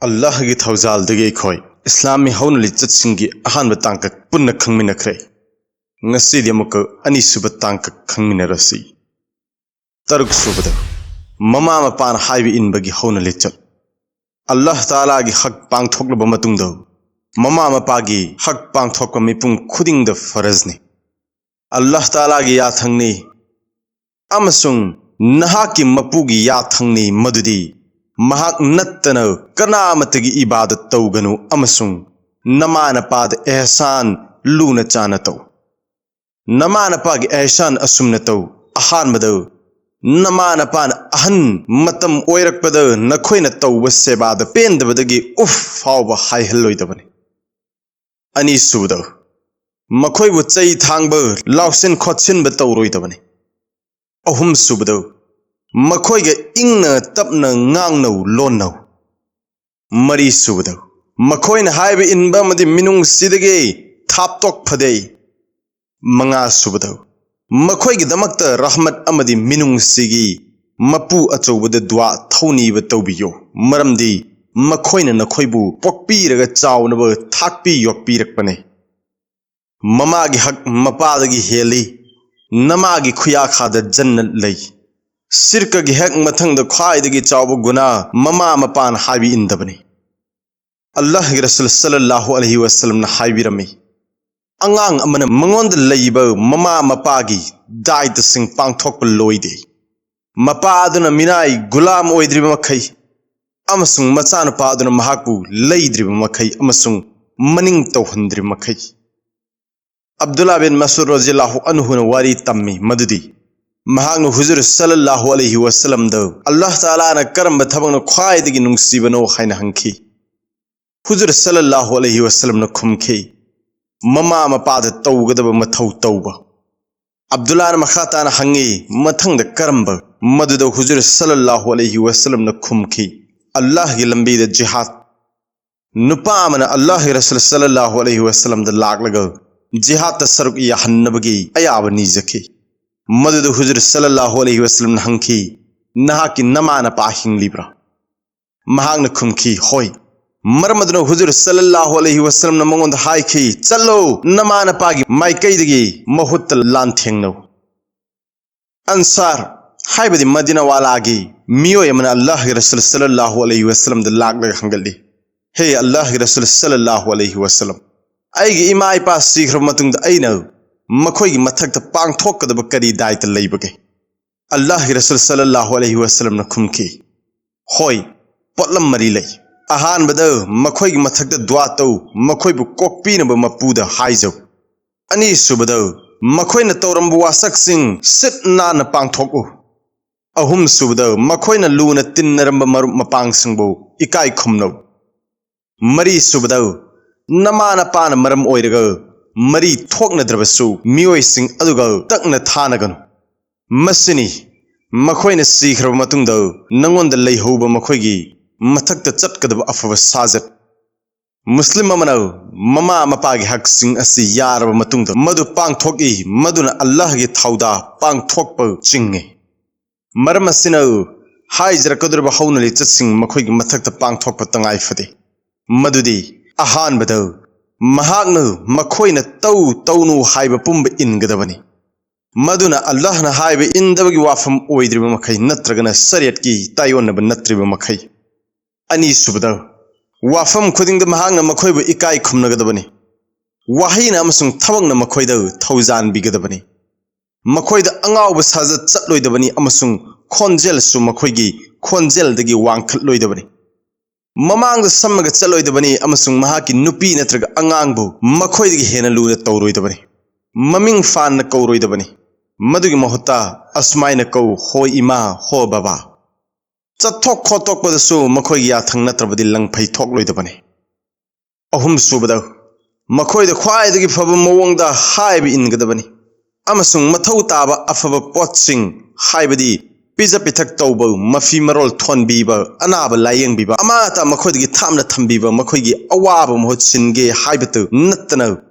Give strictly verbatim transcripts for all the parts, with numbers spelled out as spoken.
ꯑꯜꯂꯥꯍꯒꯤ ꯊꯧꯖꯥꯜꯗꯒꯤ ꯑꯩꯈꯣꯏ ꯏꯁꯂꯥꯃꯤ ꯍꯧꯅ ꯂꯤꯆꯠꯁꯤꯡꯒꯤ ꯑꯍꯥꯟꯕ ꯇꯥꯡꯀꯛ ꯄꯨꯟꯅ ꯈꯪꯃꯤꯟꯅꯈ꯭ꯔꯦ꯫ ꯉꯁꯤꯗꯤ ꯑꯃꯨꯛꯀ ꯑꯅꯤꯁꯨꯕ ꯇꯥꯡꯀꯛ ꯈꯪꯃꯤꯟꯅꯔꯁꯤ꯫ ꯇꯔꯨꯛ ꯁꯨꯕꯗ, ꯃꯃꯥ ꯃꯄꯥꯅ ꯍꯥꯏꯕ ꯏꯟꯕꯒꯤ ꯍꯧꯅ ꯂꯤꯆꯠ꯫ ꯑꯜꯂꯥꯍ ꯇꯥꯂꯥꯒꯤ ꯍꯛ ꯄꯥꯡꯊꯣꯛꯂꯕ ꯃꯇꯨꯡꯗ, ꯃꯃꯥ ꯃꯄꯥꯒꯤ ꯍꯛ ꯄꯥꯡꯊꯣꯛꯄ ꯃꯤꯄꯨꯝ ꯈꯨꯗꯤꯡꯗ ꯐꯔꯖꯅꯤ꯫ ꯑꯜꯂꯥꯍ ꯇꯥꯂꯥꯒꯤ ꯌꯥꯊꯪꯅꯤ ꯑꯃꯁꯨꯡ ꯅꯍꯥꯛꯀꯤ ꯃꯄꯨꯒꯤ ꯌꯥꯊꯪꯅꯤ ꯃꯗꯨꯗꯤ ꯃꯍꯥꯛ ꯅꯠꯇꯅ ꯀꯅꯥ ꯑꯃꯠꯇꯒꯤ ꯏꯕꯥꯗꯠ ꯇꯧꯒꯅꯨ ꯑꯃꯁꯨꯡ ꯅꯃꯥ ꯅꯄꯥꯗ ꯑꯦꯍꯁꯥꯟ ꯂꯨꯅ ꯆꯥꯅ ꯇꯧ꯫ ꯅꯃꯥ ꯅꯄꯥꯒꯤ ꯑꯦꯍꯁꯥꯟ ꯑꯁꯨꯝꯅ ꯇꯧ꯫ ꯑꯍꯥꯟꯕꯗ, ꯅꯃꯥ ꯅꯄꯥꯅ ꯑꯍꯟ ꯃꯇꯝ ꯑꯣꯏꯔꯛꯄꯗ ꯅꯈꯣꯏꯅ ꯇꯧꯕ ꯁꯦꯕꯥꯗ ꯄꯦꯟꯗꯕꯗꯒꯤ ꯎꯐ ꯐꯥꯎꯕ ꯍꯥꯏꯍꯜꯂꯣꯏꯗꯕꯅꯤ꯫ ꯑꯅꯤꯁꯨꯕꯗ, ꯃꯈꯣꯏꯕꯨ ꯆꯩ ꯊꯥꯡꯕ, ꯂꯥꯎꯁꯤꯟ ꯈꯣꯠꯆꯤꯟꯕ ꯇꯧꯔꯣꯏꯗꯕꯅꯤ꯫ ꯑꯍꯨꯝꯁꯨꯕꯗ, ꯃꯈꯣꯏꯒ ꯏꯪꯅ ꯇꯞꯅ ꯉꯥꯡꯅꯧ ꯂꯣꯟꯅꯧ꯫ ꯃꯔꯤꯁꯨꯕꯗ, ꯃꯈꯣꯏꯅ ꯍꯥꯏꯕ ꯏꯟꯕ ꯑꯃꯗꯤ ꯃꯤꯅꯨꯡꯁꯤꯗꯒꯤ ꯊꯥꯞꯇꯣꯛ ꯐꯗꯦ꯫ ꯃꯉꯥꯁꯨꯕꯗ, ꯃꯈꯣꯏꯒꯤꯗꯃꯛꯇ ꯔꯍꯃꯠ ꯑꯃꯗꯤ ꯃꯤꯅꯨꯡꯁꯤꯒꯤ ꯃꯄꯨ ꯑꯆꯧꯕꯗ ꯗꯨꯋꯥ ꯊꯧꯅꯤꯕ ꯇꯧꯕꯤꯌꯨ, ꯃꯔꯝꯗꯤ ꯃꯈꯣꯏꯅ ꯅꯈꯣꯏꯕꯨ ꯄꯣꯛꯄꯤꯔꯒ ꯆꯥꯎꯅꯕ ꯊꯥꯛꯄꯤ ꯌꯣꯛꯄꯤꯔꯛꯄꯅꯤ꯫ ꯃꯃꯥꯒꯤ ꯍꯛ ꯃꯄꯥꯗꯒꯤ ꯍꯦꯜꯂꯤ꯫ ꯅꯃꯥꯒꯤ ꯈꯨꯌꯥꯈꯥꯗ ꯖꯟꯅꯠ ꯂꯩ꯫ ꯁꯤꯔꯀꯒꯤ ꯍꯦꯛ ꯃꯊꯪꯗ ꯈ꯭ꯋꯥꯏꯗꯒꯤ ꯆꯥꯎꯕ ꯒꯨꯅꯥ ꯃꯃꯥ ꯃꯄꯥꯅ ꯍꯥꯏꯕ ꯏꯟꯗꯕꯅꯤ꯫ ꯑꯜꯂꯥꯍꯒꯤ ꯔꯁꯨꯜ ꯁꯜꯂꯜꯂꯥꯍꯨ ꯑꯂꯩꯍꯤ ꯋꯁꯜꯂꯝꯅ ꯍꯥꯏꯕꯤꯔꯝꯃꯤ, ꯑꯉꯥꯡ ꯑꯃꯅ ꯃꯉꯣꯟꯗ ꯂꯩꯕ ꯃꯃꯥ ꯃꯄꯥꯒꯤ ꯗꯥꯏꯇꯁꯤꯡ ꯄꯥꯡꯊꯣꯛꯄ ꯂꯣꯏꯗꯦ꯫ ꯃꯄꯥ ꯑꯗꯨꯅ ꯃꯤꯅꯥꯏ ꯒꯨꯂꯥꯝ ꯑꯣꯏꯗ꯭ꯔꯤꯕ ꯃꯈꯩ ꯑꯃꯁꯨꯡ ꯃꯆꯥꯅꯨꯄꯥ ꯑꯗꯨꯅ ꯃꯍꯥꯛꯄꯨ ꯂꯩꯗ꯭ꯔꯤꯕ ꯃꯈꯩ ꯑꯃꯁꯨꯡ ꯃꯅꯤꯡ ꯇꯧꯍꯟꯗ꯭ꯔꯤꯕ ꯃꯈꯩ꯫ ꯑꯕꯗꯨꯜꯂꯥ ꯕꯤꯟ ꯃꯁꯨꯗ ꯔꯣꯖꯤꯌꯥꯜꯂꯥꯍꯨ ꯑꯟꯍꯨꯅ ꯋꯥꯔꯤ ꯇꯝꯃꯤ ꯃꯗꯨꯗꯤ ꯃꯍꯥꯛꯅ ꯍꯨꯖꯨꯔ ꯁꯜꯂꯜꯂꯥꯍꯨ ꯑꯂꯩꯍꯤ ꯋꯁꯜꯂꯝꯗ ꯑꯜꯂꯥꯍ ꯇꯥꯂꯥꯅ ꯀꯔꯝꯕ ꯊꯕꯛꯅ ꯈ꯭ꯋꯥꯏꯗꯒꯤ ꯅꯨꯡꯁꯤꯕꯅꯣ ꯍꯥꯏꯅ ꯍꯪꯈꯤ꯫ ꯍꯨꯖꯨꯔ ꯁꯜꯂꯜꯂꯥꯍꯨ ꯑꯂꯩꯍꯤ ꯋꯁꯜꯂꯝꯅ ꯈꯨꯝꯈꯤ, ꯃꯃꯥ ꯃꯄꯥꯗ ꯇꯧꯒꯗꯕ ꯃꯊꯧ ꯇꯧꯕ꯫ ꯑꯕꯗꯨꯜꯂꯥꯅ ꯃꯈꯥ ꯇꯥꯅ ꯍꯪꯉꯤ, ꯃꯊꯪꯗ ꯀꯔꯝꯕ? ꯃꯗꯨꯗ ꯍꯨꯖꯨꯔ ꯁꯜꯂꯜꯂꯥꯍꯨ ꯑꯂꯩꯍꯤ ꯋꯁꯜꯂꯝꯅ ꯈꯨꯝꯈꯤ, ꯑꯜꯂꯥꯍꯒꯤ ꯂꯝꯕꯤꯗ ꯖꯤꯍꯥꯗ꯫ ꯅꯨꯄꯥ ꯑꯃꯅ ꯑꯜꯂꯥꯍꯒꯤ ꯔꯁꯨꯜ ꯁꯜꯂꯜꯂꯥꯍꯨ ꯑꯂꯩꯍꯤ ꯋꯁꯜꯂꯝꯗ ꯂꯥꯛꯂꯒ ꯖꯤꯍꯥꯗꯇ ꯁꯔꯨꯛ ꯌꯥꯍꯟꯅꯕꯒꯤ ꯑꯌꯥꯕ ꯅꯤꯖꯈꯤ꯫ ꯃꯗꯨꯗ ꯍꯨꯖꯨꯔ ꯁꯜꯂꯜꯂꯥꯍꯨ ꯑꯂꯩꯍꯤ ꯋꯁꯜꯂꯝꯅ ꯍꯪꯈꯤ, ꯅꯍꯥꯛꯀꯤ ꯅꯃꯥ ꯅꯄꯥ ꯍꯤꯡꯂꯤꯕ꯭ꯔꯥ? ꯃꯍꯥꯛꯅ ꯈꯨꯝꯈꯤ, "ꯍꯣꯏ"꯫ ꯃꯔꯝ ꯑꯗꯨꯅ ꯍꯨꯖꯨꯔ ꯁꯜꯂꯜꯂꯥꯍꯨ ꯑꯂꯩꯍꯤ ꯋꯁꯜꯂꯝꯅ ꯃꯉꯣꯟꯗ ꯍꯥꯏꯈꯤ, "ꯆꯠꯂꯣ, ꯅꯃꯥ ꯅꯄꯥꯒꯤ ꯃꯥꯏꯀꯩꯗꯒꯤ ꯃꯍꯨꯠꯇ ꯂꯥꯟꯊꯦꯡꯅꯧ"꯫ ꯑꯟꯁꯥꯔ ꯍꯥꯏꯕꯗꯤ ꯃꯗꯤꯅꯥꯋꯥꯂꯥꯒꯤ ꯃꯤꯑꯣꯏ ꯑꯃꯅ ꯑꯜꯂꯥꯍꯒꯤ ꯔꯁꯨꯜ ꯁꯜꯂꯜꯂꯥꯍꯨ ꯑꯂꯩꯍꯤ ꯋꯁꯜꯂꯝꯗ ꯂꯥꯛꯂꯒ ꯍꯪꯒꯠꯂꯤ, "ꯍꯦ ꯑꯜꯂꯥꯍꯒꯤ ꯔꯁꯨꯜ ꯁꯜꯂꯜꯂꯥꯍꯨ ꯑꯂꯩꯍꯤ ꯋꯁꯜꯂꯝ, ꯑꯩꯒꯤ ꯏꯃꯥ ꯏꯄꯥ ꯁꯤꯈ꯭ꯔꯕ ꯃꯇꯨꯡꯗ ꯑꯩꯅ ꯃꯈꯣꯏꯒꯤ ꯃꯊꯛꯇ ꯄꯥꯡꯊꯣꯛꯀꯗꯕ ꯀꯔꯤ ꯗꯥꯏꯇ ꯂꯩꯕꯒꯦ?" ꯑꯜꯂꯥꯍꯒꯤ ꯔꯁꯨꯜ ꯁꯜꯂꯜꯂꯥꯍꯨ ꯑꯂꯩꯍꯤ ꯋꯁꯜꯂꯝꯅ ꯈꯨꯝꯈꯤ, "ꯍꯣꯏ, ꯄꯣꯠꯂꯝ ꯃꯔꯤ ꯂꯩ꯫ ꯑꯍꯥꯟꯕꯗ, ꯃꯈꯣꯏꯒꯤ ꯃꯊꯛꯇ ꯗꯨꯋꯥ ꯇꯧ, ꯃꯈꯣꯏꯕꯨ ꯀꯣꯛꯄꯤꯅꯕ ꯃꯄꯨꯗ ꯍꯥꯏꯖꯧ꯫ ꯑꯅꯤꯁꯨꯕꯗ, ꯃꯈꯣꯏꯅ ꯇꯧꯔꯝꯕ ꯋꯥꯁꯛꯁꯤꯡ ꯁꯤꯠ ꯅꯥꯟꯅ ꯄꯥꯡꯊꯣꯛꯎ꯫ ꯑꯍꯨꯝꯁꯨꯕꯗ, ꯃꯈꯣꯏꯅ ꯂꯨꯅ ꯇꯤꯟꯅꯔꯝꯕ ꯃꯔꯨꯞ ꯃꯄꯥꯡꯁꯤꯡꯕꯨ ꯏꯀꯥꯏ ꯈꯨꯝꯅꯧ꯫ ꯃꯔꯤꯁꯨꯕꯗ, ꯅꯃꯥ ꯅꯄꯥꯅ ꯃꯔꯝ ꯑꯣꯏꯔꯒ ꯃꯔꯤ ꯊꯣꯛꯅꯗ꯭ꯔꯕꯁꯨ ꯃꯤꯑꯣꯏꯁꯤꯡ ꯑꯗꯨꯒ ꯇꯛꯅ ꯊꯥꯅꯒꯅꯨ꯫ ꯃꯁꯤꯅꯤ ꯃꯈꯣꯏꯅ ꯁꯤꯈ꯭ꯔꯕ ꯃꯇꯨꯡꯗ ꯅꯉꯣꯟꯗ ꯂꯩꯍꯧꯕ ꯃꯈꯣꯏꯒꯤ ꯃꯊꯛꯇ ꯆꯠꯀꯗꯕ ꯑꯐꯕ ꯁꯥꯖꯠ"꯫ ꯃꯨꯁꯂꯤꯝ ꯑꯃꯅ ꯃꯃꯥ ꯃꯄꯥꯒꯤ ꯍꯛꯁꯤꯡ ꯑꯁꯤ ꯌꯥꯔꯕ ꯃꯇꯨꯡꯗ ꯃꯗꯨ ꯄꯥꯡꯊꯣꯛꯏ, ꯃꯗꯨꯅ ꯑꯜꯂꯥꯍꯒꯤ ꯊꯧꯗꯥ ꯄꯥꯡꯊꯣꯛꯄ ꯆꯤꯡꯏ꯫ ꯃꯔꯝ ꯑꯁꯤꯅ ꯍꯥꯏꯖꯔꯛꯀꯗꯧꯔꯤꯕ ꯍꯧꯅ ꯂꯤꯆꯠꯁꯤꯡ ꯃꯈꯣꯏꯒꯤ ꯃꯊꯛꯇ ꯄꯥꯡꯊꯣꯛꯄ ꯇꯉꯥꯏ ꯐꯗꯦ꯫ ꯃꯗꯨꯗꯤ, ꯑꯍꯥꯟꯕꯗ, ꯃꯍꯥꯛꯅ ꯃꯈꯣꯏꯅ ꯇꯧ ꯇꯧꯅꯨ ꯍꯥꯏꯕ ꯄꯨꯝꯕ ꯏꯟꯒꯗꯕꯅꯤ꯫ ꯃꯗꯨꯅ ꯑꯜꯂꯥꯍꯅ ꯍꯥꯏꯕ ꯏꯟꯗꯕꯒꯤ ꯋꯥꯐꯝ ꯑꯣꯏꯗ꯭ꯔꯤꯕ ꯃꯈꯩ ꯅꯠꯇ꯭ꯔꯒꯅ ꯁꯔꯤꯌꯠꯀꯤ ꯇꯥꯏꯑꯣꯟꯅꯕ ꯅꯠꯇ꯭ꯔꯤꯕ ꯃꯈꯩ꯫ ꯑꯅꯤꯁꯨꯕꯗ, ꯋꯥꯐꯝ ꯈꯨꯗꯤꯡꯗ ꯃꯍꯥꯛꯅ ꯃꯈꯣꯏꯕꯨ ꯏꯀꯥꯏ ꯈꯨꯝꯅꯒꯗꯕꯅꯤ꯫ ꯋꯥꯍꯩꯅ ꯑꯃꯁꯨꯡ ꯊꯕꯛꯅ ꯃꯈꯣꯏꯗ ꯊꯧꯖꯥꯟꯕꯤꯒꯗꯕꯅꯤ꯫ ꯃꯈꯣꯏꯗ ꯑꯉꯥꯎꯕ ꯁꯥꯖꯠ ꯆꯠꯂꯣꯏꯗꯕꯅꯤ ꯑꯃꯁꯨꯡ ꯈꯣꯟꯖꯦꯜꯁꯨ ꯃꯈꯣꯏꯒꯤ ꯈꯣꯟꯖꯦꯜꯗꯒꯤ ꯋꯥꯡꯈꯠꯂꯣꯏꯗꯕꯅꯤ꯫ ꯃꯃꯥꯡꯗ ꯁꯝꯃꯒ ꯆꯠꯂꯣꯏꯗꯕꯅꯤ ꯑꯃꯁꯨꯡ ꯃꯍꯥꯛꯀꯤ ꯅꯨꯄꯤ ꯅꯠꯇ꯭ꯔꯒ ꯑꯉꯥꯡꯕꯨ ꯃꯈꯣꯏꯗꯒꯤ ꯍꯦꯟꯅ ꯂꯨꯅ ꯇꯧꯔꯣꯏꯗꯕꯅꯤ꯫ ꯃꯃꯤꯡ ꯐꯥꯟꯅ ꯀꯧꯔꯣꯏꯗꯕꯅꯤ꯫ ꯃꯗꯨꯒꯤ ꯃꯍꯨꯠꯇ ꯑꯁꯨꯃꯥꯏꯅ ꯀꯧ, "ꯍꯣꯏ ꯏꯃꯥ, ꯍꯣ ꯕꯕꯥ"꯫ ꯆꯠꯊꯣꯛ ꯈꯣꯠꯇꯣꯛꯄꯗꯁꯨ ꯃꯈꯣꯏꯒꯤ ꯌꯥꯊꯪ ꯅꯠꯇ꯭ꯔꯕꯗꯤ ꯂꯪꯐꯩ ꯊꯣꯛꯂꯣꯏꯗꯕꯅꯤ꯫ ꯑꯍꯨꯝꯁꯨꯕꯗ, ꯃꯈꯣꯏꯗ ꯈ꯭ꯋꯥꯏꯗꯒꯤ ꯐꯕ ꯃꯑꯣꯡꯗ ꯍꯥꯏꯕ ꯏꯟꯒꯗꯕꯅꯤ ꯑꯃꯁꯨꯡ ꯃꯊꯧ ꯇꯥꯕ ꯑꯐꯕ ꯄꯣꯠꯁꯤꯡ, ꯍꯥꯏꯕꯗꯤ ꯄꯤꯖ ꯄꯤꯊꯛ ꯇꯧꯕ, ꯃꯐꯤ ꯃꯔꯣꯜ ꯊꯣꯟꯕꯤꯕ, ꯑꯅꯥꯕ ꯂꯥꯌꯦꯡꯕꯤꯕ, ꯑꯃꯥꯡ ꯑꯇꯥ ꯃꯈꯣꯏꯗꯒꯤ ꯊꯥꯞꯅ ꯊꯝꯕꯤꯕ, ꯃꯈꯣꯏꯒꯤ ꯑꯋꯥꯕ ꯃꯍꯨꯠ ꯁꯤꯟꯒꯦ ꯍꯥꯏꯕꯇ ꯅꯠꯇꯅ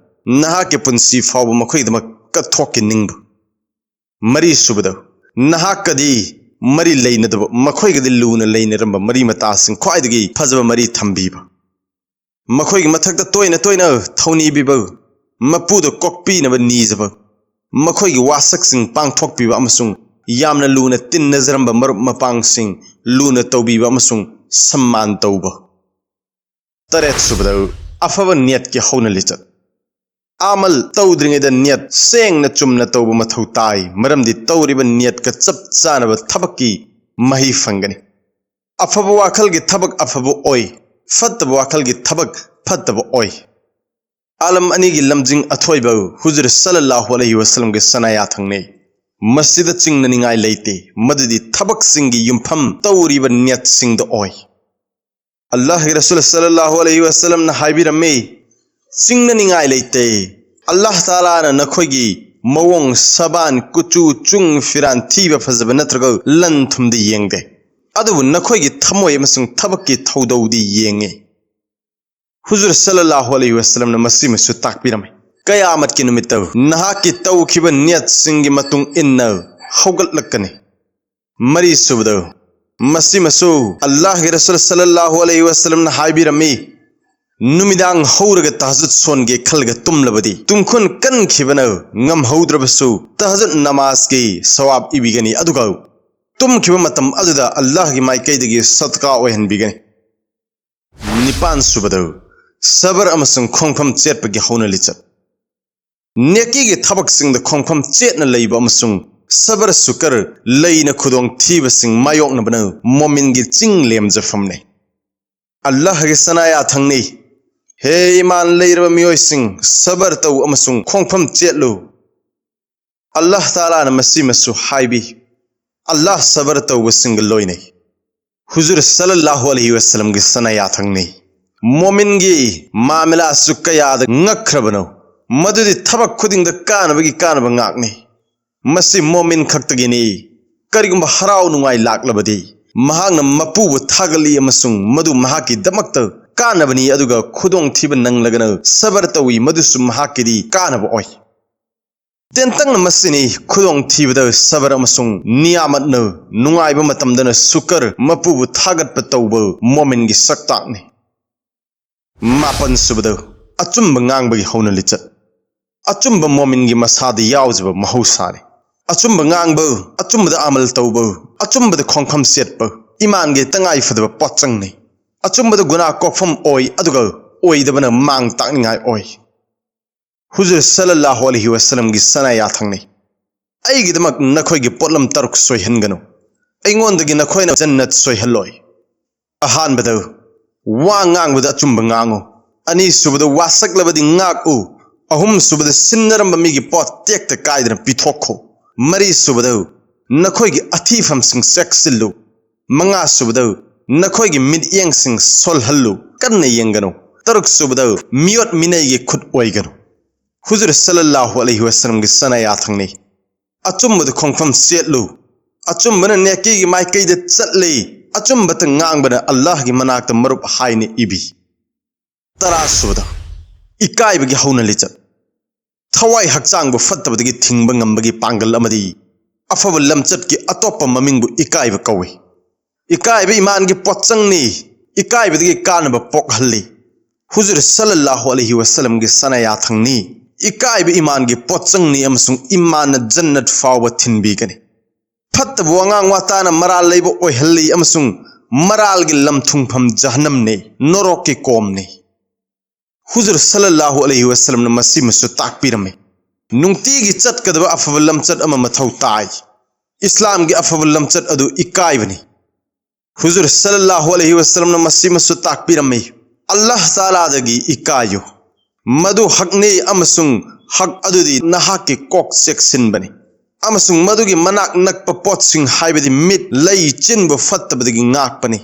ꯅꯍꯥꯛꯀꯤ ꯄꯨꯟꯁꯤ ꯐꯥꯎꯕ ꯃꯈꯣꯏꯒꯤꯗꯃꯛ ꯀꯠꯊꯣꯛꯀꯦ ꯅꯤꯡꯕ꯫ ꯃꯔꯤꯁꯨꯕꯗ, ꯅꯍꯥꯛꯀꯗꯤ ꯃꯔꯤ ꯂꯩꯅꯗꯕ, ꯃꯈꯣꯏꯒꯗꯤ ꯂꯨꯅ ꯂꯩꯅꯔꯝꯕ ꯃꯔꯤ ꯃꯇꯥꯁꯤꯡ ꯈ꯭ꯋꯥꯏꯗꯒꯤ ꯐꯖꯕ ꯃꯔꯤ ꯊꯝꯕꯤꯕ, ꯃꯈꯣꯏꯒꯤ ꯃꯊꯛꯇ ꯇꯣꯏꯅ ꯇꯣꯏꯅ ꯊꯧꯅꯤꯕꯤꯕ, ꯃꯄꯨꯗ ꯀꯣꯛꯄꯤꯅꯕ ꯅꯤꯖꯕ, ꯃꯈꯣꯏꯒꯤ ꯋꯥꯁꯛꯁꯤꯡ ꯄꯥꯡꯊꯣꯛꯄꯤꯕ ꯑꯃꯁꯨꯡ ꯌꯥꯝꯅ ꯂꯨꯅ ꯇꯤꯟꯅꯖꯔꯝꯕ ꯃꯔꯨꯞ ꯃꯄꯥꯡꯁꯤꯡ ꯂꯨꯅ ꯇꯧꯕꯤꯕ ꯑꯃꯁꯨꯡ ꯁꯝꯃꯥꯟ ꯇꯧꯕ꯫ ꯇꯔꯦꯠ ꯁꯨꯕꯗ, ꯑꯐꯕ ꯅꯤꯌꯠꯀꯤ ꯍꯧꯅ ꯂꯤꯆꯠ꯫ ꯑꯃꯜ ꯇꯧꯗ꯭ꯔꯤꯉꯩꯗ ꯅꯤꯌꯠ ꯁꯦꯡꯅ ꯆꯨꯝꯅ ꯇꯧꯕ ꯃꯊꯧ ꯇꯥꯏ, ꯃꯔꯝꯗꯤ ꯇꯧꯔꯤꯕ ꯅꯤꯌꯠꯀ ꯆꯞ ꯆꯥꯅꯕ ꯊꯕꯛꯀꯤ ꯃꯍꯩ ꯐꯪꯒꯅꯤ꯫ ꯑꯐꯕ ꯋꯥꯈꯜꯒꯤ ꯊꯕꯛ ꯑꯐꯕ ꯑꯣꯏ, ꯐꯠꯇꯕ ꯋꯥꯈꯜꯒꯤ ꯊꯕꯛ ꯐꯠꯇꯕ ꯑꯣꯏ꯫ ꯑꯥꯂꯝ ꯑꯅꯤꯒꯤ ꯂꯝꯖꯤꯡ ꯑꯊꯣꯏꯕ ꯍꯨꯖꯨꯔ ꯁꯜꯂꯜꯂꯥꯍꯨ ꯑꯂꯩꯍꯤ ꯋꯁꯜꯂꯝꯒꯤ ꯁꯅꯥ ꯌꯥꯊꯪꯅꯤ꯫ ꯃꯁꯤꯗ ꯆꯤꯡꯅꯅꯤꯡꯉꯥꯏ ꯂꯩꯇꯦ, ꯃꯗꯨꯗꯤ ꯊꯕꯛꯁꯤꯡꯒꯤ ꯌꯨꯝꯐꯝ ꯇꯧꯔꯤꯕ ꯅꯤꯌꯠꯁꯤꯡꯗ ꯑꯣꯏ꯫ ꯑꯜꯂꯥꯍꯒꯤ ꯔꯁꯨꯜ ꯁꯜꯂꯜꯂꯥꯍꯨ ꯑꯂꯩꯍꯤ ꯋꯁꯜꯂꯝꯅ ꯍꯥꯏꯕꯤꯔꯝꯃꯤ, ꯆꯤꯡꯅꯅꯤꯡꯉꯥꯏ ꯂꯩꯇꯦ꯫ ꯑꯜꯂꯥꯍ ꯇꯥꯂꯥꯅ ꯅꯈꯣꯏꯒꯤ ꯃꯑꯣꯡ ꯁꯕꯥꯟ, ꯀꯨꯆꯨ, ꯆꯨꯡ, ꯐꯤꯔꯥꯟ ꯊꯤꯕ ꯐꯖꯕ ꯅꯠꯇ꯭ꯔꯒ ꯂꯟ ꯊꯨꯝꯗꯤ ꯌꯦꯡꯗꯦ, ꯑꯗꯨꯕꯨ ꯅꯈꯣꯏꯒꯤ ꯊꯃꯣꯏ ꯑꯃꯁꯨꯡ ꯊꯕꯛꯀꯤ ꯊꯧꯗꯧꯗꯤ ꯌꯦꯡꯉꯤ꯫ ꯍꯨꯖꯨꯔ ꯁꯜꯂꯜꯂꯥꯍꯨ ꯑꯂꯩꯍꯤ ꯋꯁꯜꯂꯝꯅ ꯃꯁꯤꯃꯁꯨ ꯇꯥꯛꯄꯤꯔꯝꯃꯤ꯫ ꯀꯌꯥꯃꯠꯀꯤ ꯅꯨꯃꯤꯠꯇ ꯅꯍꯥꯛꯀꯤ ꯇꯧꯈꯤꯕ ꯅꯤꯌꯠꯁꯤꯡꯒꯤ ꯃꯇꯨꯡ ꯏꯟꯅ ꯍꯧꯒꯠꯂꯛꯀꯅꯤ꯫ ꯃꯔꯤ ꯁꯨꯕꯗ, ꯃꯁꯤꯃꯁꯨ ꯑꯜꯂꯥꯍꯒꯤ ꯔꯁꯨꯜ ꯁꯜꯂꯜꯂꯥꯍꯨ ꯑꯂꯩꯍꯤ ꯋꯁꯜꯂꯝꯅ ꯍꯥꯏꯕꯤꯔꯝꯃꯤ, ꯅꯨꯃꯤꯗꯥꯡ ꯍꯧꯔꯒ ꯇꯍꯖꯨꯗ ꯁꯣꯟꯒꯦ ꯈꯜꯂꯒ ꯇꯨꯝꯂꯕꯗꯤ, ꯇꯨꯝꯈꯨꯟ ꯀꯟꯈꯤꯕꯅ ꯉꯝꯍꯧꯗ꯭ꯔꯕꯁꯨ ꯇꯍꯖꯨꯗ ꯅꯃꯥꯖꯀꯤ ꯁꯋꯥꯕ ꯏꯕꯤꯒꯅꯤ, ꯑꯗꯨꯒ ꯇꯨꯝꯈꯤꯕ ꯃꯇꯝ ꯑꯗꯨꯗ ꯑꯜꯂꯥꯍꯒꯤ ꯃꯥꯏꯀꯩꯗꯒꯤ ꯁꯗꯀꯥ ꯑꯣꯏꯍꯟꯕꯤꯒꯅꯤ꯫ ꯅꯤꯄꯥꯟ ꯁꯨꯕꯗ, ꯁꯕꯔ ꯑꯃꯁꯨꯡ ꯈꯣꯡꯐꯝ ꯆꯦꯠꯄꯒꯤ ꯍꯧꯅ ꯂꯤꯆꯠ꯫ ꯅꯦꯀꯤꯒꯤ ꯊꯕꯛꯁꯤꯡꯗ ꯈꯣꯡꯐꯝ ꯆꯦꯠꯅ ꯂꯩꯕ ꯑꯃꯁꯨꯡ ꯁꯕꯔ ꯁꯨꯀꯔ ꯂꯩꯅ ꯈꯨꯗꯣꯡꯊꯤꯕꯁꯤꯡ ꯃꯥꯌꯣꯛꯅꯕꯅ ꯃꯣꯃꯤꯟꯒꯤ ꯆꯤꯡ ꯂꯦꯝꯖꯐꯝꯅꯤ꯫ ꯑꯜꯂꯥꯍꯒꯤ ꯁꯅꯥ ꯌꯥꯊꯪꯅꯤ꯫ ꯍꯦ ꯏꯃꯥꯟ ꯂꯩꯔꯕ ꯃꯤꯑꯣꯏꯁꯤꯡ, ꯁꯕꯔ ꯇꯧ ꯑꯃꯁꯨꯡ ꯈꯣꯡꯐꯝ ꯆꯦꯠꯂꯨ꯫ ꯑꯜꯂꯥꯍ ꯇꯥꯂꯥꯅ ꯃꯁꯤꯃꯁꯨ ꯍꯥꯏꯕꯤ, ꯑꯜꯂꯥꯍ ꯁꯕꯔ ꯇꯧꯕꯁꯤꯡꯒ ꯂꯣꯏꯅꯩ꯫ ꯍꯨꯖꯨꯔ ꯁꯜꯂꯜꯂꯥꯍꯨ ꯑꯂꯩꯍꯤ ꯋꯁꯜꯂꯝꯒꯤ ꯁꯅꯥ ꯌꯥꯊꯪꯅꯤ꯫ ꯃꯣꯃꯤꯟꯒꯤ ꯃꯥꯃꯤꯂꯥꯁꯨ ꯀꯌꯥꯗ ꯉꯛꯈ꯭ꯔꯕꯅꯣ, ꯃꯗꯨꯗꯤ ꯊꯕꯛ ꯈꯨꯗꯤꯡꯗ ꯀꯥꯟꯅꯕꯒꯤ ꯀꯥꯟꯅꯕ ꯉꯥꯛꯅꯤ꯫ ꯃꯁꯤ ꯃꯣꯃꯤꯟ ꯈꯛꯇꯒꯤꯅꯤ꯫ ꯀꯔꯤꯒꯨꯝꯕ ꯍꯔꯥꯎ ꯅꯨꯡꯉꯥꯏ ꯂꯥꯛꯂꯕꯗꯤ, ꯃꯍꯥꯛꯅ ꯃꯄꯨꯕꯨ ꯊꯥꯒꯠꯂꯤ ꯑꯃꯁꯨꯡ ꯃꯗꯨ ꯃꯍꯥꯛꯀꯤꯗꯃꯛꯇ ꯀꯥꯟꯅꯕꯅꯤ, ꯑꯗꯨꯒ ꯈꯨꯗꯣꯡꯊꯤꯕ ꯅꯪꯂꯒꯅ ꯁꯕꯔ ꯇꯧꯏ, ꯃꯗꯨꯁꯨ ꯃꯍꯥꯛꯀꯤꯗꯤ ꯀꯥꯟꯅꯕ ꯑꯣꯏ꯫ ꯇꯦꯟꯇꯛꯅ ꯃꯁꯤꯅꯤ ꯈꯨꯗꯣꯡꯊꯤꯕꯗ ꯁꯕꯔ ꯑꯃꯁꯨꯡ ꯅꯤꯌꯥꯃꯠꯅ, ꯅꯨꯡꯉꯥꯏꯕ ꯃꯇꯝꯗꯅ ꯁꯨꯀꯔ, ꯃꯄꯨꯕꯨ ꯊꯥꯒꯠꯄ ꯇꯧꯕ ꯃꯣꯃꯤꯟꯒꯤ ꯁꯛꯇꯥꯛꯅꯤ꯫ ꯃꯥꯄꯟ ꯁꯨꯕꯗ, ꯑꯆꯨꯝꯕ ꯉꯥꯡꯕꯒꯤ ꯍꯧꯅ ꯂꯤꯆꯠ꯫ ꯑꯆꯨꯝꯕ ꯃꯣꯃꯤꯟꯒꯤ ꯃꯁꯥꯗ ꯌꯥꯎꯖꯕ ꯃꯍꯧꯁꯥꯅꯤ꯫ ꯑꯆꯨꯝꯕ ꯉꯥꯡꯕ, ꯑꯆꯨꯝꯕꯗ ꯑꯃꯜ ꯇꯧꯕ, ꯑꯆꯨꯝꯕꯗ ꯈꯣꯡꯐꯝ ꯆꯦꯠꯄ, ꯏꯃꯥꯟꯒꯤ ꯇꯉꯥꯏ ꯐꯗꯕ ꯄꯣꯠꯆꯪꯅꯤ꯫ ꯑꯆꯨꯝꯕꯗ ꯒꯨꯅꯥ ꯀꯣꯛꯐꯝ ꯑꯣꯏ, ꯑꯗꯨꯒ ꯑꯣꯏꯗꯕꯅ ꯃꯥꯡ ꯇꯥꯛꯅꯤꯡꯉꯥꯏ ꯑꯣꯏ꯫ ꯍꯨꯖꯨꯔ ꯁꯜꯂꯜꯂꯥꯍꯨ ꯑꯂꯩꯍꯤ ꯋꯁꯜꯂꯝꯒꯤ ꯁꯅꯥ ꯌꯥꯊꯪꯅꯤ꯫ ꯑꯩꯒꯤꯗꯃꯛ ꯅꯈꯣꯏꯒꯤ ꯄꯣꯠꯂꯝ ꯇꯔꯨꯛ ꯁꯣꯏꯍꯟꯒꯅꯨ꯫ ꯑꯩꯉꯣꯟꯗꯒꯤ ꯅꯈꯣꯏꯅ ꯖꯟꯅꯠ ꯁꯣꯏꯍꯜꯂꯣꯏ꯫ ꯑꯍꯥꯟꯕꯗ, ꯋꯥ ꯉꯥꯡꯕꯗ ꯑꯆꯨꯝꯕ ꯉꯥꯡꯉꯨ꯫ ꯑꯅꯤꯁꯨꯕꯗ, ꯋꯥꯁꯛꯂꯕꯗꯤ ꯉꯥꯛꯎ꯫ ꯑꯍꯨꯝꯁꯨꯕꯗ, ꯁꯤꯟꯅꯔꯝꯕ ꯃꯤꯒꯤ ꯄꯣꯠ ꯇꯦꯛꯇ ꯀꯥꯏꯗꯅ ꯄꯤꯊꯣꯛꯈꯣ꯫ ꯃꯔꯤꯁꯨꯕꯗ, ꯅꯈꯣꯏꯒꯤ ꯑꯊꯤꯐꯝꯁꯤꯡ ꯆꯦꯛꯁꯤꯜꯂꯨ꯫ ꯃꯉꯥꯁꯨꯕꯗ, ꯅꯈꯣꯏꯒꯤ ꯃꯤꯠꯌꯦꯡꯁꯤꯡ ꯁꯣꯜꯍꯜꯂꯨ, ꯀꯟꯅ ꯌꯦꯡꯒꯅꯨ꯫ ꯇꯔꯨꯛꯁꯨꯕꯗ, ꯃꯤꯑꯣꯠ ꯃꯤꯅꯩꯒꯤ ꯈꯨꯠ ꯑꯣꯏꯒꯅꯨ꯫ ꯍꯨꯖꯨꯔ ꯁꯜꯂꯜꯂꯥꯍꯨ ꯑꯂꯩꯍꯤ ꯋꯁꯜꯂꯝꯒꯤ ꯁꯅꯥ ꯌꯥꯊꯪꯅꯤ꯫ ꯑꯆꯨꯝꯕꯗ ꯈꯣꯡꯐꯝ ꯆꯦꯠꯂꯨ꯫ ꯑꯆꯨꯝꯕꯅ ꯅꯦꯀꯤꯒꯤ ꯃꯥꯏꯀꯩꯗ ꯆꯠꯂꯤ꯫ ꯑꯆꯨꯝꯕꯇ ꯉꯥꯡꯕꯅ ꯑꯜꯂꯥꯍꯒꯤ ꯃꯅꯥꯛꯇ ꯃꯔꯨꯞ ꯍꯥꯏꯅ ꯏꯕꯤ꯫ ꯇꯔꯥꯁꯨꯕꯗ, ꯏꯀꯥꯏꯕꯒꯤ ꯍꯧꯅ ꯂꯤꯆꯠ꯫ ꯊꯋꯥꯏ ꯍꯛꯆꯥꯡꯕꯨ ꯐꯠꯇꯕꯗꯒꯤ ꯊꯤꯡꯕ ꯉꯝꯕꯒꯤ ꯄꯥꯡꯒꯜ ꯑꯃꯗꯤ ꯑꯐꯕ ꯂꯝꯆꯠꯀꯤ ꯑꯇꯣꯞꯄ ꯃꯃꯤꯡꯕꯨ ꯏꯀꯥꯏꯕ ꯀꯧꯏ꯫ ꯏꯀꯥꯏꯕ ꯏꯃꯥꯟꯒꯤ ꯄꯣꯠꯆꯪꯅꯤ꯫ ꯏꯀꯥꯏꯕꯗꯒꯤ ꯀꯥꯟꯅꯕ ꯄꯣꯛꯍꯜꯂꯤ꯫ ꯍꯨꯖꯨꯔ ꯁꯜꯂꯜꯂꯥꯍꯨ ꯑꯂꯩꯍꯤ ꯋꯁꯜꯂꯝꯒꯤ ꯁꯅꯥ ꯌꯥꯊꯪꯅꯤ꯫ ꯏꯀꯥꯏꯕ ꯏꯃꯥꯟꯒꯤ ꯄꯣꯠꯆꯪꯅꯤ ꯑꯃꯁꯨꯡ ꯏꯃꯥꯟꯅ ꯖꯟꯅꯠ ꯐꯥꯎꯕ ꯊꯤꯟꯕꯤꯒꯅꯤ꯫ ꯐꯠꯇꯕ ꯋꯥꯉꯥꯡ ꯋꯥꯇꯥꯅ ꯃꯔꯥꯜ ꯂꯩꯕ ꯑꯣꯏꯍꯜꯂꯤ ꯑꯃꯁꯨꯡ ꯃꯔꯥꯜꯒꯤ ꯂꯝ ꯊꯨꯡꯐꯝ ꯖꯍꯟꯅꯝꯅꯤ, ꯅꯣꯔꯣꯛꯀꯤ ꯀꯣꯝꯅꯤ꯫ ꯍꯨꯖꯨꯔ ꯁꯜꯂꯜꯂꯥꯍꯨ ꯑꯂꯩꯍꯤ ꯋꯁꯜꯂꯝꯅ ꯃꯁꯤꯃꯁꯨ ꯇꯥꯛꯄꯤꯔꯝꯃꯤ꯫ ꯅꯨꯡꯇꯤꯒꯤ ꯆꯠꯀꯗꯕ ꯑꯐꯕ ꯂꯝꯆꯠ ꯑꯃ ꯃꯊꯧ ꯇꯥꯏ꯫ ꯏꯁꯂꯥꯝꯒꯤ ꯑꯐꯕ ꯂꯝꯆꯠ ꯑꯗꯨ ꯏꯀꯥꯏꯕꯅꯤ꯫ ꯍꯨꯖꯨꯔ ꯁꯜꯂꯜꯂꯥꯍꯨ ꯑꯂꯩꯍꯤ ꯋꯁꯜꯂꯝꯅ ꯃꯁꯤꯃꯁꯨ ꯇꯥꯛꯄꯤꯔꯝꯃꯤ, "ꯑꯜꯂꯥꯍ ꯇꯥꯂꯥꯗꯒꯤ ꯏꯀꯥꯏꯌꯨ꯫ ꯃꯗꯨ ꯍꯛꯅꯤ ꯑꯃꯁꯨꯡ ꯍꯛ ꯑꯗꯨꯗꯤ ꯅꯍꯥꯛꯀꯤ ꯀꯣꯛ ꯆꯦꯛꯁꯤꯟꯕꯅꯤ꯫ ꯑꯃꯁꯨꯡ ꯃꯗꯨꯒꯤ ꯃꯅꯥꯛ ꯅꯛꯄ ꯄꯣꯠꯁꯤꯡ, ꯍꯥꯏꯕꯗꯤ ꯃꯤꯠ, ꯂꯩ, ꯆꯤꯟꯕꯨ ꯐꯠꯇꯕꯗꯒꯤ ꯉꯥꯛꯄꯅꯤ꯫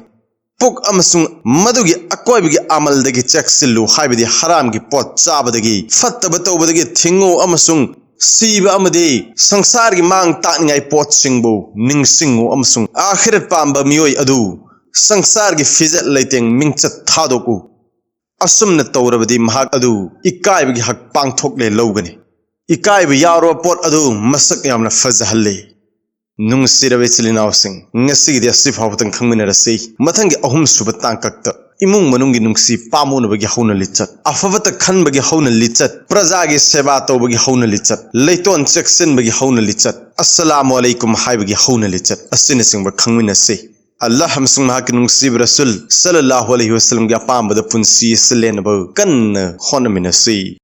ꯄꯨꯛ ꯑꯃꯁꯨꯡ ꯃꯗꯨꯒꯤ ꯑꯀꯣꯏꯕꯒꯤ ꯑꯃꯜꯗꯒꯤ ꯆꯦꯛꯁꯤꯜꯂꯨ, ꯍꯥꯏꯕꯗꯤ ꯍꯔꯥꯝꯒꯤ ꯄꯣꯠ ꯆꯥꯕꯗꯒꯤ, ꯐꯠꯇꯕ ꯇꯧꯕꯗꯒꯤ ꯊꯤꯡꯉꯨ ꯑꯃꯁꯨꯡ ꯁꯤꯕ ꯑꯃꯗꯤ ꯁꯪꯁꯥꯔꯒꯤ ꯃꯥꯡ ꯇꯥꯛꯅꯤꯡꯉꯥꯏ ꯄꯣꯠꯁꯤꯡꯕꯨ ꯅꯤꯡꯁꯤꯡꯉꯨ ꯑꯃꯁꯨꯡ ꯑꯥꯈꯤꯔꯠ ꯄꯥꯝꯕ ꯃꯤꯑꯣꯏ ꯑꯗꯨ ꯁꯪꯁꯥꯔꯒꯤ ꯐꯤꯖꯦꯠ ꯂꯩꯇꯦꯡ ꯃꯤꯡꯆꯠ ꯊꯥꯗꯣꯛꯎ꯫ ꯑꯁꯨꯝꯅ ꯇꯧꯔꯕꯗꯤ ꯃꯍꯥꯛ ꯑꯗꯨ ꯏꯀꯥꯏꯕꯒꯤ ꯍꯛ ꯄꯥꯡꯊꯣꯛꯂꯦ ꯂꯧꯒꯅꯤ"꯫ ꯏꯀꯥꯏꯕ ꯌꯥꯎꯔꯕ ꯄꯣꯠ ꯑꯗꯨ ꯃꯁꯛ ꯌꯥꯝꯅ ꯐꯖꯍꯜꯂꯤ꯫ ꯅꯨꯡꯁꯤꯔꯕ ꯏꯆꯤꯜ ꯏꯅꯥꯎꯁꯤꯡ, ꯉꯁꯤꯒꯤꯗꯤ ꯑꯁꯤ ꯐꯥꯎꯕꯇꯪ ꯈꯪꯃꯤꯟꯅꯔꯁꯤ꯫ ꯃꯊꯪꯒꯤ ꯑꯍꯨꯝꯁꯨꯕ ꯇꯥꯡꯀꯛꯇ ꯏꯃꯨꯡ ꯃꯅꯨꯡꯒꯤ ꯅꯨꯡꯁꯤ ꯄꯥꯝꯃꯨꯅꯕꯒꯤ ꯍꯧꯅ ꯂꯤꯆꯠ, ꯑꯐꯕꯇ ꯈꯟꯕꯒꯤ ꯍꯧꯅ ꯂꯤꯆꯠ, ꯄ꯭ꯔꯖꯥꯒꯤ ꯁꯦꯕꯥ ꯇꯧꯕꯒꯤ ꯍꯧꯅ ꯂꯤꯆꯠ, ꯂꯩꯇꯣꯟ ꯆꯦꯛꯁꯤꯟꯕꯒꯤ ꯍꯧꯅ ꯂꯤꯆꯠ, ꯑꯁꯂꯥꯃꯨ ꯑꯂꯩꯀꯨꯝ ꯍꯥꯏꯕꯒꯤ ꯍꯧꯅ ꯂꯤꯆꯠ ꯑꯁꯤꯅꯆꯤꯡꯕ ꯈꯪꯃꯤꯟꯅꯁꯤ꯫ ꯑꯜꯂꯥꯍ ꯑꯃꯁꯨꯡ ꯃꯍꯥꯛꯀꯤ ꯅꯨꯡꯁꯤꯕ ꯔꯁꯨꯜ ꯁꯜꯂꯜꯂꯥꯍꯨ ꯑꯂꯩꯍꯤ ꯋꯁꯜꯂꯝꯒꯤ ꯑꯄꯥꯝꯕꯗ ꯄꯨꯟꯁꯤ ꯑꯁꯤ ꯂꯦꯟꯅꯕ ꯀꯟꯅ ꯍꯣꯠꯅꯃꯤꯟꯅꯁꯤ꯫